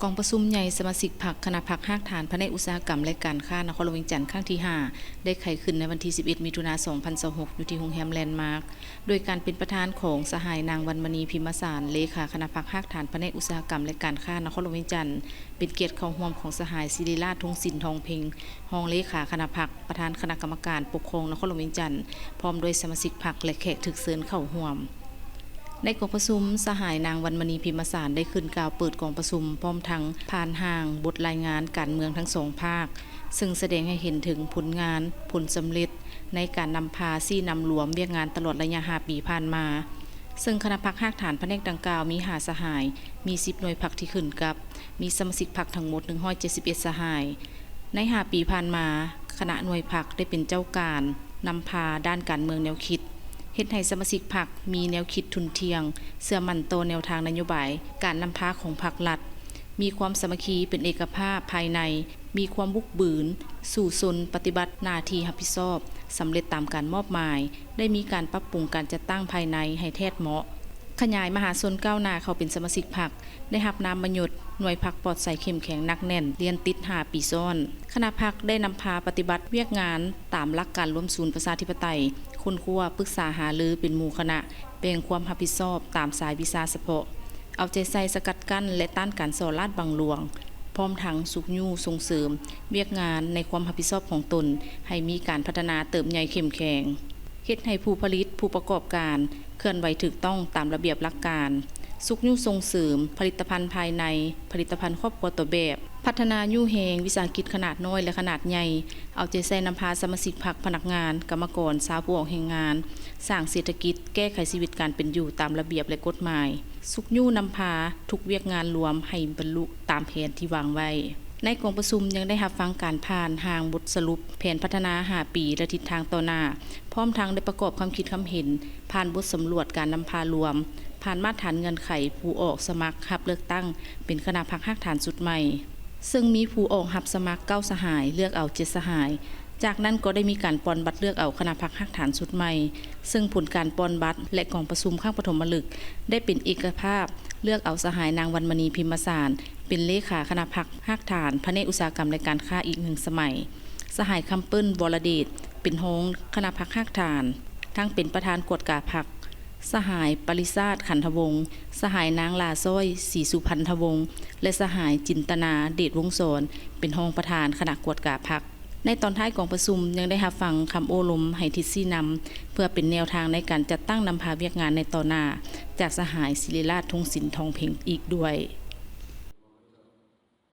ກອງປະຊຸມໃຫຍ່ສະມາຊິກພັກຄະນະພັກຮາກຖານພະແນກອຸດສາຫະກຳ ແລະ ການຄ້ານະຄອນຫຼວງວຽງຈັນຄັ້ງທີຫ້າ ໄດ້ໄຂຂຶ້ນໃນວັນທີສິບເອັດ ມິຖຸນາ ສອງພັນຊາວຫົກ ຢູ່ທີ່ໂຮງແຮມແລນມາກ ໂດຍການເປັນປະທານຂອງສະຫາຍນາງ ວັນມະນີ ພິມມະສານ ເລຂາຄະນະພັກຮາກຖານພະແນກອຸດສາຫະກຳ ແລະ ການຄ້ານະຄອນຫຼວງວຽງຈັນ, ເປັນກຽດເຂົ້າຮ່ວມຂອງສະຫາຍ ສິລິລາດ ທົງສິນທອງເພັງ ຮອງເລຂາຄະນະພັກ, ປະທານຄະນະກຳມະການປົກຄອງນະຄອນຫຼວງວຽງຈັນ, ພ້ອມດ້ວຍສະມາຊິກພັກ ແລະ ແຂກຖືກເຊີນເຂົ້າຮ່ວມ. ໃນກອງປະຊຸມ, ສະຫາຍນາງ ວັນມະນີ ພິມມະສານ ໄດ້ຂຶ້ນກ່າວເປີດກອງປະຊຸມ ພ້ອມທັງຜ່ານຮ່າງບົດລາຍງານການເມືອງທັງສອງພາກ, ເຊິ່ງສະແດງໃຫ້ເຫັນເຖິງຜົນງານ, ຜົນສຳເລັດໃນການນຳພາຊີ້ນຳລວມວຽກງານຕະຫຼອດໄລຍະຫ້າປີຜ່ານມາ. ເຊິ່ງຄະນະພັກຮາກຖານພະແນກດັ່ງກ່າວມີຫ້າສະຫາຍ, ມີສິບໜ່ວຍພັກທີ່ຂຶ້ນກັບ, ມີສະມາຊິກພັກທັງໝົດໜຶ່ງຮ້ອຍເຈັດສິບເອັດສະຫາຍ. ໃນຫ້າປີຜ່ານມາ, ຄະນະໜ່ວຍພັກໄດ້ເປັນເຈົ້າການນຳພາດ້ານການເມືອງແນວຄິດ, ເຮັດໃຫ້ສະມາຊິກພັກມີແນວຄິດທຸ່ນທ່ຽງ, ເຊື່ອໝັ້ນຕໍ່ແນວທາງນະໂຍບາຍການນຳພາຂອງພັກລັດ, ມີຄວາມສາມັກຄີເປັນເອກະພາບພາຍໃນ, ມີຄວາມບຸກບືນ, ສູ້ຊົນປະຕິບັດໜ້າທີ່ຮັບຜິດຊອບ, ສຳເລັດຕາມການມອບໝາຍ, ໄດ້ມີການປັບປຸງການຈັດຕັ້ງພາຍໃນໃຫ້ແທດເໝາະ, ຂະຫຍາຍມະຫາຊົນກ້າວໜ້າເຂົ້າເປັນສະມາຊິກພັກ, ໄດ້ຮັບນາມມະຍົດໜ່ວຍພັກປອດໃສເຂັ້ມແຂງໜັກແໜ້ນລຽນຕິດຫ້າປີຊ້ອນ. ຄະນະພັກໄດ້ນຳພາປະຕິບັດວຽກງານຕາມຫຼັກການລວມສູນປະຊາທິປະໄຕ, ຄົ້ນຄວ້າ, ປຶກສາຫາລືເປັນໝູ່ຄະນະ, ແບ່ງຄວາມຮັບຜິດຊອບຕາມສາຍວິຊາສະເພາະ, ເອົາໃຈໃສ່ສະກັດກັ້ນ ແລະ ຕ້ານການສໍ້ລາດບັງຫຼວງ, ພ້ອມທັງຊຸກຍູ້ສົ່ງເສີມວຽກງານໃນຄວາມຮັບຜິດຊອບຂອງຕົນ ໃຫ້ມີການພັດທະນາເຕີບໃຫຍ່ເຂັ້ມແຂງ, ເຮັດໃຫ້ຜູ້ຜະລິດ, ຜູ້ປະກອບການເຄື່ອນໄຫວຖືກຕ້ອງຕາມລະບຽບຫຼັກການ, ຊຸກຍູ້ສົ່ງເສີມຜະລິດຕະພັນພາຍໃນ, ຜະລິດຕະພັນຄອບຄົວຕົວແບບ, ພັດທະນາຍູ້ແຮງວິສາຫະກິດຂະໜາດນ້ອຍ ແລະ ຂະໜາດໃຫຍ່, ເອົາໃຈໃສ່ນຳພາສະມາຊິກພັກ, ພະນັກງານ, ກຳມະກອນ, ຊາວຜູ້ອອກແຮງງານ, ສ້າງເສດຖະກິດ, ແກ້ໄຂຊີວິດການເປັນຢູ່ຕາມລະບຽບ ແລະ ກົດໝາຍ. ຊຸກຍູ້ນຳພາທຸກວຽກງານລວມໃຫ້ບັນລຸຕາມແຜນທີ່ວາງໄວ້. ໃນກອງປະຊຸມຍັງໄດ້ຮັບຟັງການຜ່ານຮ່າງບົດສະຫຼຸບແຜນພັດທະນາຫ້າປີ ແລະ ທິດທາງຕໍ່ໜ້າ, ພ້ອມທັງໄດ້ປະກອບຄຳຄິດຄຳເຫັນຜ່ານບົດສຳຫຼວດການນຳພາລວມ, ຜ່ານມາດຖານເງື່ອນໄຂຜູ້ອອກສະໝັກຮັບເລືອກຕັ້ງເປັນຄະນະພັກຮາກຖານຊຸດໃໝ່, ເຊິ່ງມີຜູ້ອອກຮັບສະໝັກເກົ້າສະຫາຍ, ເລືອກເອົາເຈັດສະຫາຍ, ຈາກນັ້ນກໍໄດ້ມີການປ່ອນບັດເລືອກເອົາຄະນະພັກຮາກຖານຊຸດໃໝ່, ເຊິ່ງຜົນການປ່ອນບັດ ແລະ ກອງປະຊຸມຄັ້ງປະຖົມມະລຶກ ໄດ້ເປັນເອກະພາບເລືອກເອົາສະຫາຍນາງ ວັນມະນີ ພິມມະສານ ເປັນເລຂາຄະນະພັກຮາກຖານພະແນກອຸດສາຫະກຳ ແລະ ການຄ້າອີກໜຶ່ງສະໄໝ, ສະຫາຍ ຄຳເປີ້ນ ວໍລະເດດ ເປັນຮອງຄະນະພັກຮາກຖານ ທັງເປັນປະທານກວດກາພັກ, ສະຫາຍ ປະລິຊາດ ຂັນທະວົງ, ສະຫາຍ ນາງ ຫຼ້າຊ້ອຍ ສີສຸພັນທະວົງ ແລະ ສະຫາຍ ຈິນຕະນາ ເດດວົງສອນ ເປັນຮອງປະທານຄະນະກວດກາພັກ. ໃນຕອນທ້າຍກອງປະຊຸມຍັງໄດ້ຮັບຟັງຄຳໂອ້ລົມໃຫ້ທິດຊີ້ນຳ ເພື່ອເປັນແນວທາງໃນການຈັດຕັ້ງນຳພາວຽກງານໃນຕໍ່ໜ້າ ຈາກສະຫາຍ ສິລິລາດ ທົງສິນທອງເພັງ ອີກດ້ວຍ.